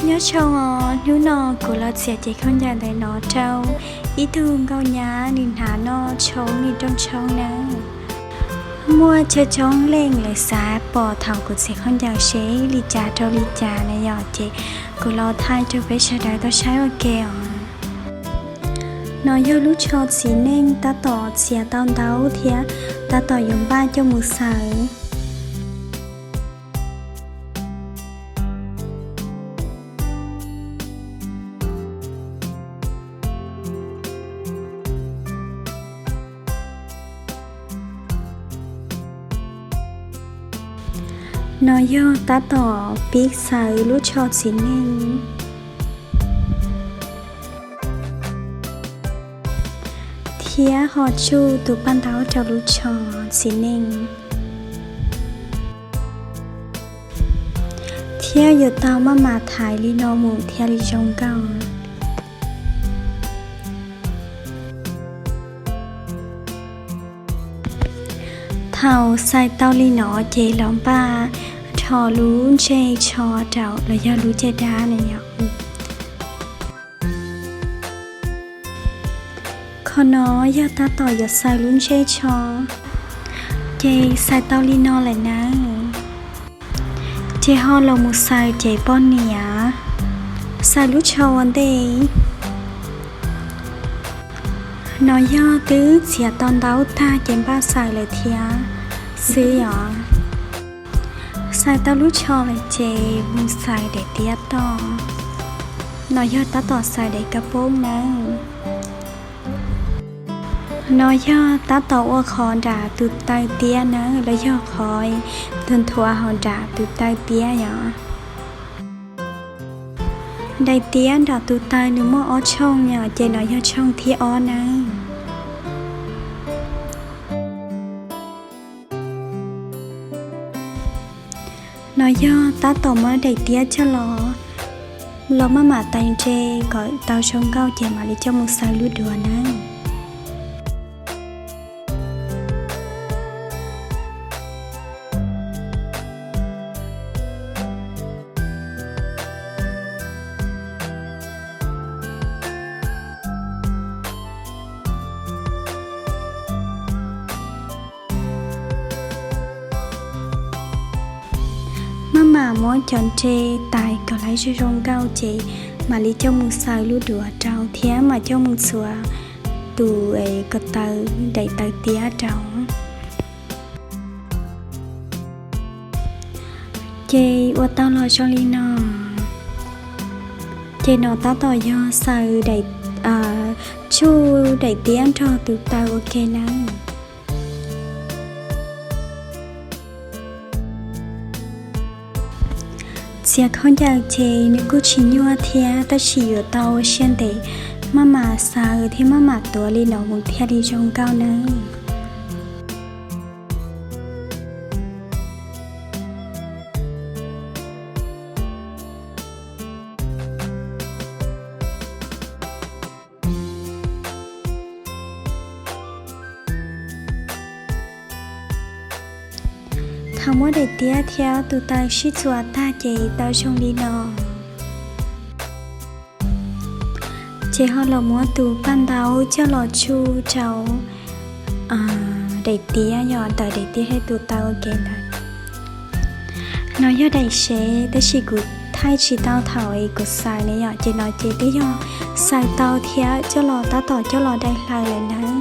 Nyob zoo os, hnub no kuv los txiav cev khaub ncaws ntawm no rau ib tug nkauj nyab nws hnav noj tshoob nws rooj tshoob nawb. Muaj coob coob leej lawv xav pom thaum kuv txiav khaub ncaws seb li cas rau li cas na yom, ces kuv los thaij rau peb sawv daws tau saib ua ke os. No yog lub tsho txiv neej tab tom txiav tau ntau thiab tab tom yuav npaj coj mus xaws. No yog tab tom pib xaws lub tsho txiv neej thiab ho tsuj tus paj ntaub rau lub tsho txiv neej. Thiab yuav tau maj mam thaiv li no mus thiaj li zoo nkauj. Thaum xaws tau li no ces los npaj rho lub ntsej tsho rau los yog lub caj dab na yom. Qhov no yog tab tom yuav xaws lub ntsej tsho, ces xaws tau li no lawm nawb. Ces ho los mus xaws cev poj niam, xaws lub tsho ua ntej. No yog twb txiav tau ntau tag ces npaj xaws lawm thiab xwb yom. Xaws tau lub tsho lawm ces mus xaws daim tiab toj. No yog tab tom xaws daim kab poob nawb. No yog tab tom ua qhov nram tus taw tiab nawb, los yog qhov nthuav nthuav hauv nram tus taw tiab yom. Daim tiab nram tus taw nws muaj ob tshooj yom, ces no yog tshooj thib ob nawb. No yog tab tom muab daim tiab coj los, los maj mam tais ntse kom tau zoo nkauj ces mam li coj mus xaws lub duav nawb. Maj mam muab cov ntse tais kom lawv zoo zoo nkauj ces mam li coj mus xaws lub duav rau thiab mam coj mus txuas tus ko taw, daim taw tiab rau. Ces ua tau los zoo li no. Ces no tab tom yog xaws, tsuj daim tiab nrog tus taw ua ke nawb. Txiav khaub ncaws ces nws kuj tsis nyuaj thiab, tab sis yuav tau ua siab ntev, maj mam xaws thiab maj mam tuav li no mus thiaj li zoo nkauj nawb. Thaum muab daim tiab thiab tus taw sib txuas tag ces tau zoo li no. Ces ho los muab tus paj ntaub coj los tsuj rau daim tiab, yog ntawm daim tiab thiab tus taw ua ke ntawd. No yog daim sev, tab sis kuv thaij tsis tau thaum es kuv xaws ne yom, ces no ces twb yog xaws tau thiab coj los tab tom coj los dai hlaws lawm nawb.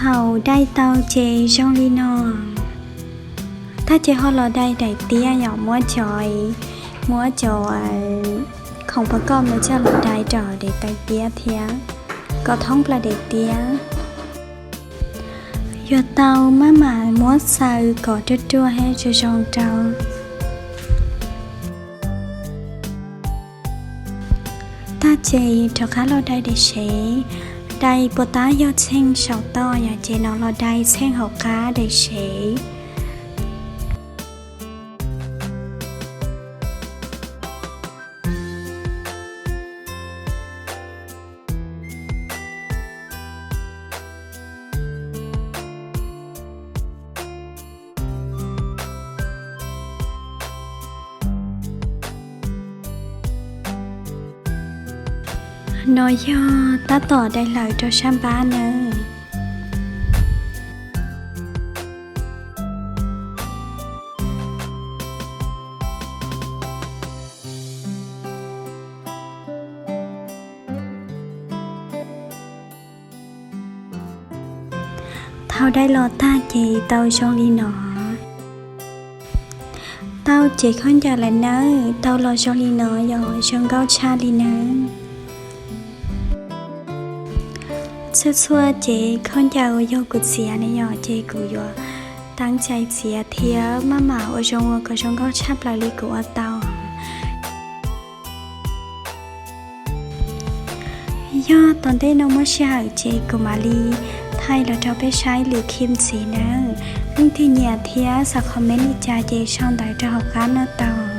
Thaum dai tau ces zoo li no. Tag ces ho los dai daim tiab yom, muab cov, muab cov khoom pov koj mus coj los dai rau daim tiab thiab, kom thoob plaws daim tiab. Yuav tau maj mam muab xaws kom ruaj ruaj thiab zoo zoo rau. Tag ces rov qab los dai daim sev. Dai puas tab yog tsheej saum toj yom, ces no los dai tsheej hauv qab daim sev. No yog tab tom dai hlaws rau sab npab nawb. Thaum dai los tag ces tau zoo li no. Tau cev khaub ncaws lawm nawb, tau los zoo li no yog zoo nkauj tshaj li nawb. Txhua txhua cev khaub ncaws uas yog kuv txiav ne yom, ces kuv yuav teev cai txiav thiab maj mam ua zoo ua kom zoo nkauj tshaj plaws li kuv ua tau. Yog tom ntej no muaj sij hawm ces kuv mam li thaij los rau peb saib lwm khib ntxiv nawb. Leej twg nyiam thiab xav comment li cas ces sau ntawv rau hauv qab no tau.